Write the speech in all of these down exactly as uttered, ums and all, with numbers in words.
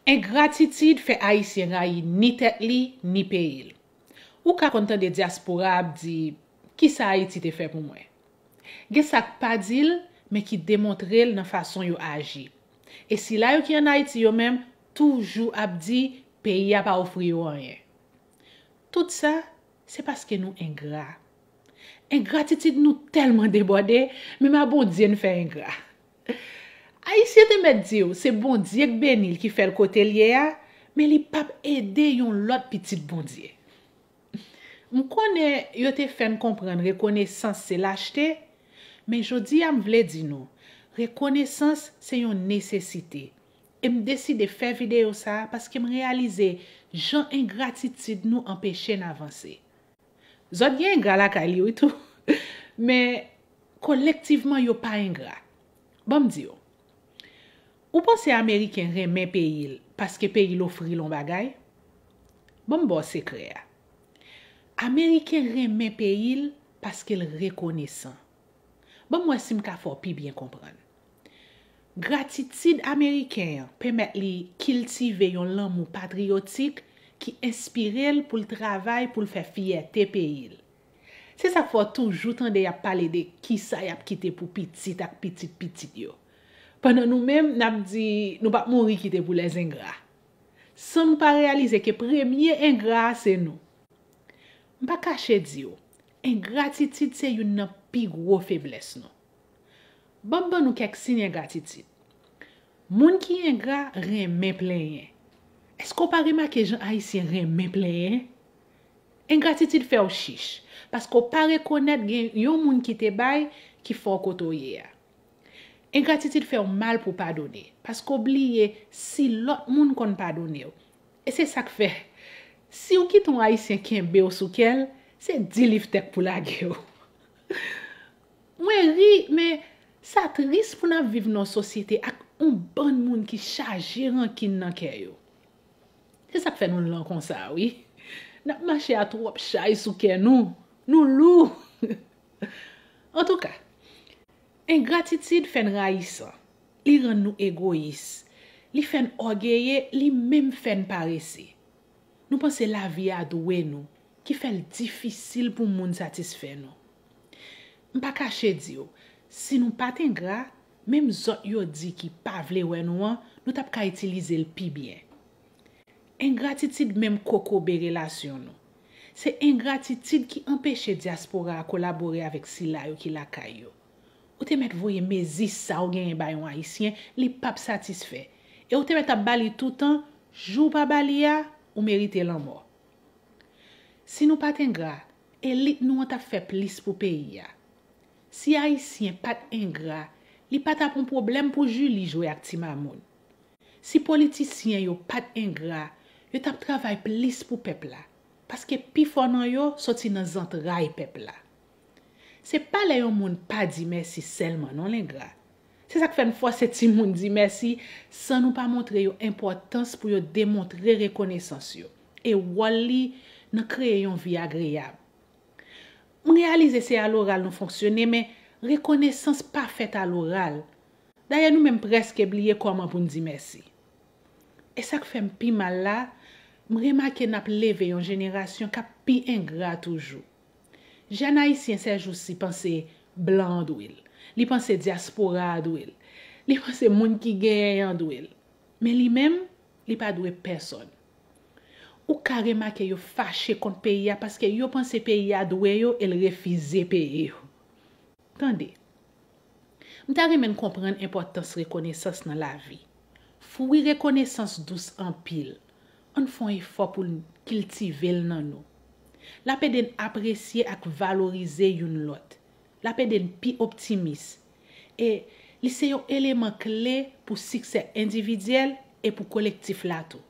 Engratitid fè Ayisyen rayi ni tèt li, ni peyi l. Ou ka konn tande dyaspora ap di, "Kisa Ayiti te fè pou mwen?" Gen sa k pa di l, men ki demontre l nan fason yo aji. E sila yo ki ann Ayiti yo menm, toujou ap di, "Peyi a pa ofri yo anyen." Tout sa, se paske nou engra. Engratitid nou tèlman debòde, menm a Bondye n fè engra. Ayisyen te mèt di w, se Bondye k beni l ki fè l kote l ye a, men li p ap ede yon lòt pitit Bondye. M konnen yo te fè n konprann rekonesans se lachte, men jodi a m vle di nou, rekonesans se yon nesesite. E m deside fè videyo sa a paske m reyalize jan engratitid nou anpeche n avanse. Zòt gen engra lakay li wi tou. Men kolektivman yo pa engra. Ban m di w. Ou panse Ameriken renmen peyi l paske peyi l ofri l yon bagay? Ban m ba w sekrè a. Ameriken renmen peyi l paske l rekonesan. Ban m wè si m ka fè w pi byen konprann. Gratitid Ameriken an pèmèt li kiltive yon lanmou patriyotik ki enspire l pou l travay pou l fè fyète peyi l. Se sa k fè w toujou tande y ap pale de kisa y ap kite pou pitit ak pitit pitit yo. Pandan nou menm, n ap di nou p ap mouri kite pou lèzengra. San nou pa reyalize ke premye engra a se nou. M pa kache di w, engratitid se youn nan pi gwo feblès nou. Ban m ban nou kèk siy engratitid. Moun ki engra renmen plenyen. Èske w pa remake jan Ayisyen renmen plenyen? Engratitid fè w chich, paske w pa rekonèt gen yon moun ki te bay ki fè w kote w ye a. Engratitid fè w mal pou w padone, paske w bliye si lòt moun konn padone w. E se sa k fè, si w kite yon Ayisyen kenbe w sou kè l, se di liftèk pou lage w. Mwen ri, men sa tris pou n ap viv nan yon sosyete ak yon bann moun ki chaje rankin nan kè yo. Se sa k fè nou lan konsa, wi. N ap mache a twòp chay sou kè nou. Nou lou. Antouka, engratitid fè n rayisan. Li rann nou egoyis. Li fè n ògeye, li menm fè n parese. Nou panse lavi a dwe nou, ki fè l difisil pou moun satisfè nou. M pa kache di w, si nou pa t engra, menm zòt yo di ki pa vle wè nou an, nou t ap ka itilize l pi byen. Engratitid menm kokobe relasyon nou. Se engratitid ki anpeche dyaspora a kolabore avèk sila yo ki lakay yo. Ou te mèt voye mezi sa w genyen bay yon Ayisyen, li p ap satisfè. E w te mèt ap ba li toutan, jou w pa ba li a, ou merite lanmò. Si nou pa t engra, elit nou an t ap fè plis pou peyi a. Si Ayisyen pa t engra, li pa t ap yon pwoblèm pou Julie jwe ak ti mamoun. Si politisyen yo pa t engra, yo t ap travay plis pou pèp la, paske pifò nan yo soti nan zantray pèp la. Se pa lè yon moun pa di mèsi sèlman non lengra. Se sa k fè n fòse timoun di mèsi san nou pa montre yo enpòtans pou yo demontre rekonesans yo e wòl li nan kreye yon vi agreyab. M reyalize se aloral nou fonksyone, men rekonesans pa fèt aloral. Dayè nou menm prèske bliye kòman pou n di mèsi. E sa k fè m pi mal la, m remake n ap leve yon jenerasyon k ap pi engra toujou. Jèn ayisyen sèjousi panse blan an dwe l. Li panse dyaspora a dwe l. Li panse moun ki genyen an dwe l. Men li menm, li pa dwe pèsòn. Ou ka remake yo fache kont peyi a paske yo panse peyi a dwe yo e l refize peye yo. Tande. M ta renmen n konprann enpòtans rekonesans nan lavi. Fwi rekonesans dous anpil. Ann fè yon efò pou n kiltive l nan nou. L ap ede n apresye ak valorize youn lòt. L ap ede n pi optimis. E li se yon eleman kle pou siksè endividyèl e pou kolektif la tou.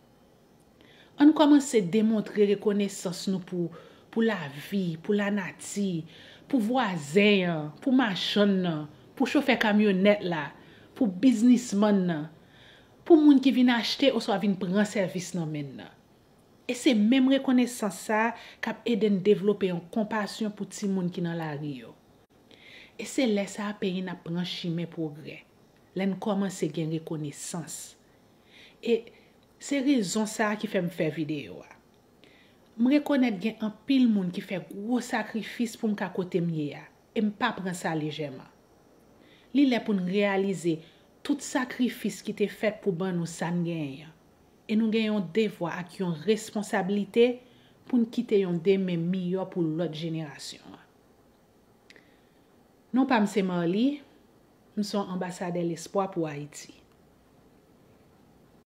Ann kòmanse demontre rekonesans nou pou, pou lavi, pou lanati, pou vwazen an, pou machann nan, pou chofè kamyonèt la, pou biznismann nan, pou moun ki vin achte oswa vin pran sèvis nan men n nan. E se menm rekonesans sa a k ap ede n devlope yon konpasyon pou timoun ki nan lari yo. E se lè sa a peyi n ap pran chimen pwogrè, lè n kòmanse gen rekonesans. E Se rezon sa a ki fè m fè videyo a. M rekonèt gen anpil moun ki fè gwo sakrifis pou m ka kote m ye a, e m pa pran sa lejèman. Li lè pou n reyalize tout sakrifis ki te fèt pou ban nou sa n genyen an, e nou gen yon devwa ak yon responsablite pou n kite yon demen miyò pou lòt jenerasyon an. Non pa m se Marly, m se yon anbasadè lespwa pou Ayiti.